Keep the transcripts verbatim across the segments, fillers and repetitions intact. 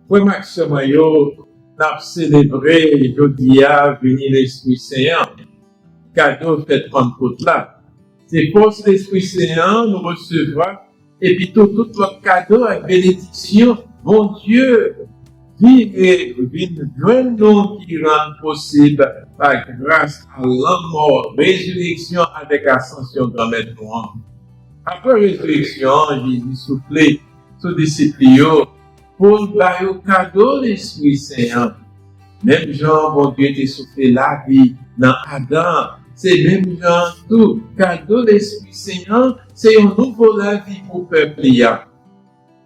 Frè m ak sè mwen yo, n ap selebre jodi a vini Lespri Sen an, kado fèt Pannkot la. Se fòs Lespri Sen an nou resevwa, epi tou tout lòt kado ak benediksyon Bondye vire vin jwenn nou ki rann posib pa gras a lanmò, rezireksyon avèk asansyon Granmèt nou an. Apre rezireksyon an, Jezi soufle sou disip li yo pou l ba yo kado Lespri Sen an. Menm jan Bondye te soufle lavi nan Adan, se menm jan tou kado Lespri Sen an se yon nouvo lavi pou pèp li a.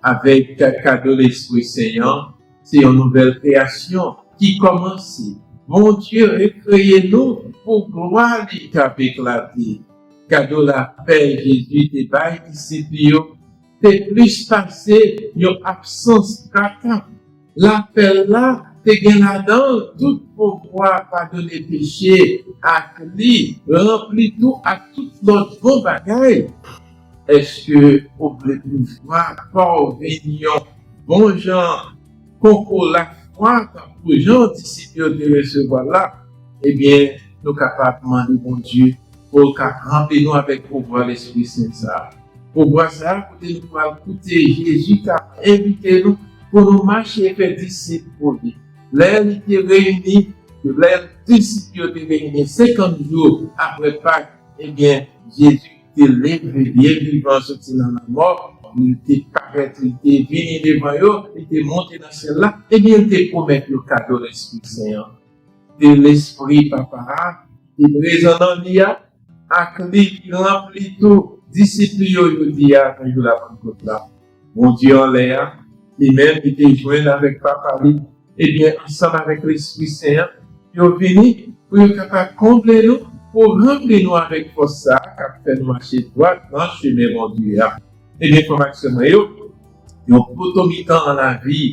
Avèk kado Lespri Sen an, se yon nouvèl kreyasyon ki kòmanse. Bondye rekreye nou pou glwa li k ap eklate. Kado lapè Jezi te bay disip li yo te plis pase yon absans traka. Lapè l la te gen ladan l tout pouvwa padone peche ak li ranpli tou ak tout lòt bon bagay. Èske ou vle pouvwa pa w vin yon bon jan konkou lafwa tankou jan disip yo te resevwa l la? Ebyen, nou kapab mande Bondye pou l ka ranpli nou avèk pouvwa Lespri Sen sa a. Pouvwa sa a, kote nou pral koute Jezi k ap envite nou pou nou mache fè disip pou li. Lè li te reyini, lè disip yo te reyini senkant jou apre Pak, ebyen, Jezi te leve byen vivan soti nan lanmò, li te parèt, li te vini devan yo, li te monte nan syèl la, ebyen, li te pwomèt yo kado Lespri Sen an. Te Lespri Papa a, te prezan nan li a, ak li ki ranpli tou disip li yo jodi a nan jou Lapannkot la. Bondye anlè a, li menm li te jwenn avèk Papa li, ebyen, ansanm avèk Lespri Sen an, yo vini pou yo kapab konble nou, pou ranpli nou avèk fòs sa a k ap fè nou mache dwat nan chemen Bondye a. Ebyen, frè m ak sè mwen yo, yon poto mitan nan lavi,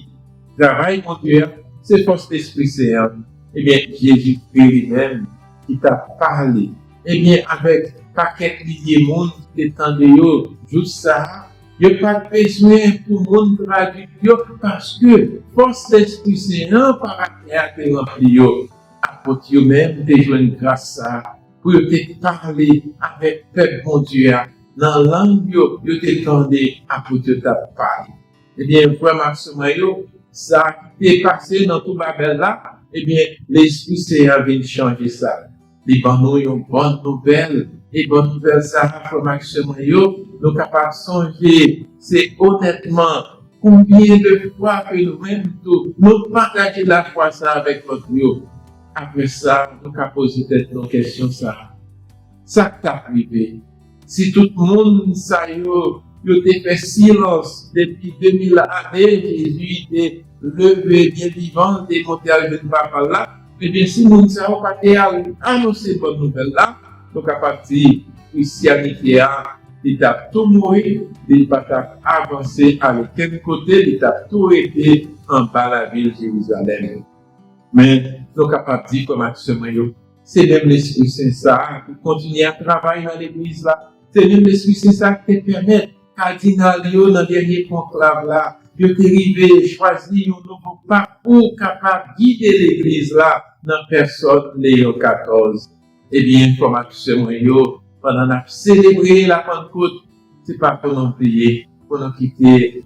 travay Bondye a, se fòs Lespri Sen an. Ebyen, Jezi Kri li menm ki t ap pale, ebyen, avèk pakèt milye moun ki te tande yo jou sa a, yo pa t bezwen pou moun tradui yo, paske fòs Lespri Sen an pa atè a te ranpli yo. Apot yo menm te jwenn gras sa a pou yo te pale avèk pèp Bondye a nan lang yo, yo te tande apot yo t ap pale. Ebyen, frè m ak sè mwen yo, sa ki te pase nan Tou Babèl la, ebyen, Lespri Sen an vin chanje sa. Li ban nou yon bòn nouvèl. E bòn nouvèl sa a, frè m ak sè mwen yo, nou kapab sonje, se onètman konbyen de fwa ke nou menm tou, nou pataje lafwa sa a avèk lòt yo? Apre sa, nou ka poze tèt nou kesyon sa a. Sa k t ap rive si tout moun sa yo, yo te fè silans depi de mil ane, Jezi te leve byen vivan, te monte al jwenn Papa l la? Ebyen, si moun sa yo pa te al anonse bòn nouvèl la, nou kapab di Krisyanite a, li t ap tou mouri, li pa t ap avanse al okenn kote, li t ap tou rete anba lavil Jerizalèm. Men, nou kapab di, frè m ak sè mwen yo, se menm Lespri Sen sa a ki kontinye ap travay nan legliz la. Se menm Lespri Sen sa a ki te pèmèt kadinal yo nan dènye konklav la, yo te rive chwazi yon nouvo pap pou kapab gide legliz la nan pèsòn Leyon katòz. Ebyen, frè m ak sè mwen yo, pandan n ap selebre Lapannkot, se pa pou nou bliye, pou nou kite,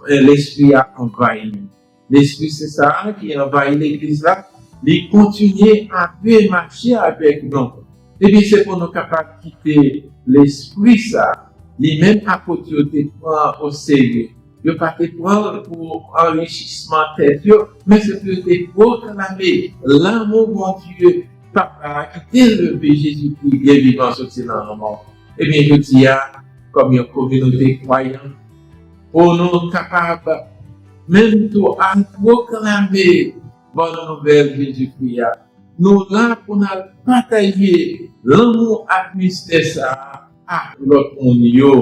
eh, Lespri a anvayi nou. Lespri Sen sa a ki anvayi legliz la, li kontinye ap mache avèk nou. Ebyen, se pou nou kapab kite Lespri sa a, li menm apot yo te pran oserye. Yo pa te pran l pou anrichisman tèt yo, men se pou yo te pwoklame lanmou Bondye Papa a ki te leve Jezikri byen vivan soti nan lanmò. Ebyen, jodi a, kòm yon kominote kwayan, pou nou kapab menm tou al pwoklame bòn nouvèl Jezikri a. Nou la pou n al pataje lanmou ak mistè sa a ak lòt moun yo.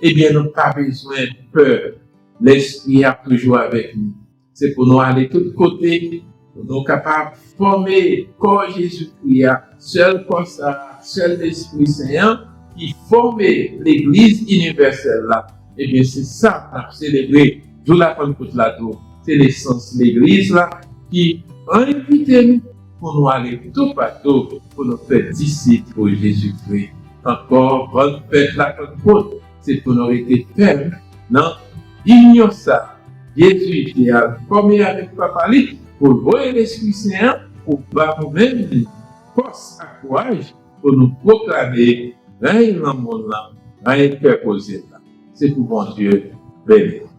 Ebyen, nou pa bezwen pè. Lespri a ap toujou avèk nou. Se pou nou ale tout kote, pou nou kapab fòme kò Jezikri a, sèl kò sa a, sèl Lespri Sen an, ki fòme legliz inivèsèl la. Ebyen, se sa n ap selebre jou Lapannkot la tou. se nesans legliz la ki envite nou pou nou ale toupatou pou nou fè disip pou Jezikri. Ankò, bòn fèt Lapannkot, se pou nou rete fèm nan inyon sa a. Jezi te al fòme avèk Papa li pou l voye Lespri Sen an pou ba nou menm fòs ak kouraj pou nou pwoklame rèy lanmou l lan, rèy kè poze l lan. Se pou Bondye beni nou.